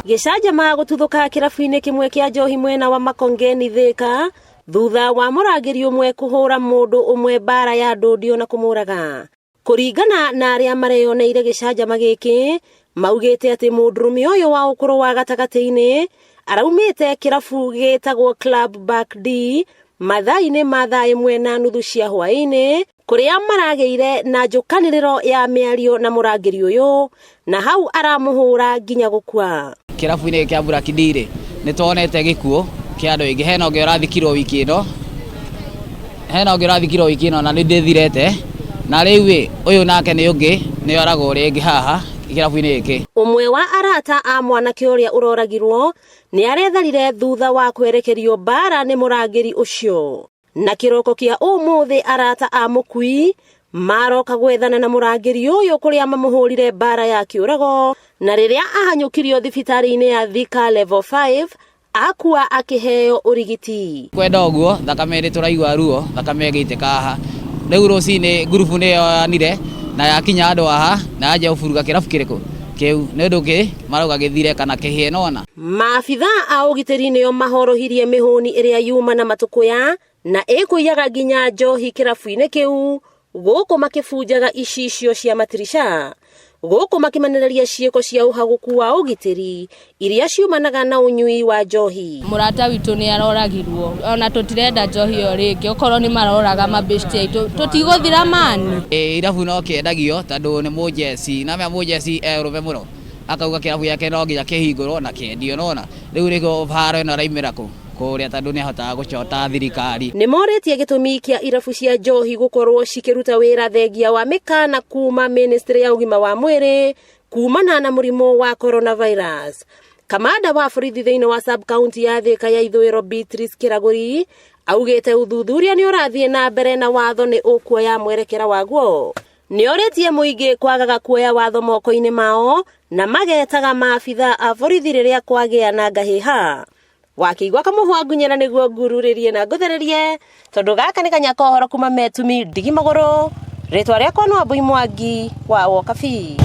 Gĩcanjama gũtuthũka kĩrabu-inĩ kĩmwe kĩa njohi mwena wa Makongeni Thĩka thutha wa mũrangĩri ũmwe kũhũra mũndũ ũmwe mbara ya ndũndio na kũmũraga. Kũringana na arĩa mareyoneire gĩcanjama gĩkĩ, maugĩte atĩ mũndũrũme ũyũ wa ũkũrũ wa gatagatĩ-inĩ araumĩte kĩrabu gĩtagwo Club Back D mathaa-inĩ ma thaa ĩmwe na nuthu cia hwaĩ-inĩ kũrĩa maragĩire na njũkanĩrĩro ya mĩario na mũrangĩri ũyũ na hau aramũhũra nginya gũkua. Kĩrabu-inĩ gĩkĩ kĩa Black D rĩ, nĩ tuonete gĩkuũ kĩa andũ aingĩ. Hena ũngĩ ũrathikirwo wiki ĩno, hena ũngĩ ũrathikirwo wiki ĩno na nĩ ndĩthirete. Na rĩu ĩ, ũyũ nake nĩ ũngĩ nĩ oragwo rĩngĩ haha kĩrabu-inĩ gĩkĩ. Ũmwe wa arata a mwanake ũrĩa ũroragirwo nĩ aretharire thutha wa kwerekerio mbara nĩ mũrangĩri ũcio. Na kĩroko kĩa ũmũthĩ arata a mũkui maroka gwethana na mũrangĩri ũyũ kũrĩa mamũhũrire mbara ya kĩũrago, na rĩrĩa ahanyũkirio thibitarĩ-inĩ ya Thika Level 5 akua akĩheo ũrigiti. Kwenda ũguo thakame nĩ tũraigua ruo, thakame ĩgĩitĩka haha. Rĩu rũcinĩ ngurubu nĩ yoyanire na yakinya handũ haha na yanjia gũburuga kĩrabu kĩrĩkũ kĩu nĩ ũndũ kĩ marauga gĩthire kana kĩhĩe nona. Maabitha a ũgitĩri nĩo mahorohirie mĩhũni ĩrĩa yuma na matũkũya na ĩkũiyaga nginya njohi kĩrabu-inĩ kĩu, gũkũ makĩbunjaga icicio cia matirica, gũkũ makĩmenereria ciĩko cia ũhagũku wa ũgitĩri iria ciumanaga na ũnyui wa njohi. Mũrata witũ nĩ aroragirwo, ona tũtirenda njohi ĩyo rĩngĩ, okorwo nĩ maroraga mabĩsti aitũ tũtigũthira mani. Irabu no kĩendagio tondũ nĩ mũjeci, na mũjeci e ũrũme mũno, akauga kĩrabu gĩake no nginya kĩhingũrwo na kĩendio nona. Rĩu nĩguo haro ĩno ĩraumĩra kũ? Kũrĩa tondũ nĩ ahotaga gũchota thirikari. Nĩ morĩtie gĩtũmi kĩa irabu cia njohi gũkorwo cikĩruta wĩra thengia wa mĩkana kuma ministry ya ũgima wa mwĩrĩ kumana na mũrimũ wa coronavirus. Kamanda wa borithi thĩinĩ wa sub county ya Thika ya ithũĩro Beatrice Kĩragũri augĩte ũthuthuria nĩ ũrathiĩ na mbere na watho nĩ ũkuoya mwerekera waguo. Nĩ orĩtie mũingĩ kwagaga kuoya watho moko-inĩ mao na magetaga maabitha a borithi rĩrĩa kwagĩa na ngahĩha. Wakĩigua kamũhwa ngunyĩra nĩguo ngururĩrie na ngũthererie, tondũ gaka nĩ kanya ka ũhoro kuma metumi ndigi magũrũ. Rĩtwa rĩakwa nĩ Wambui Mwangi wa Wokabi.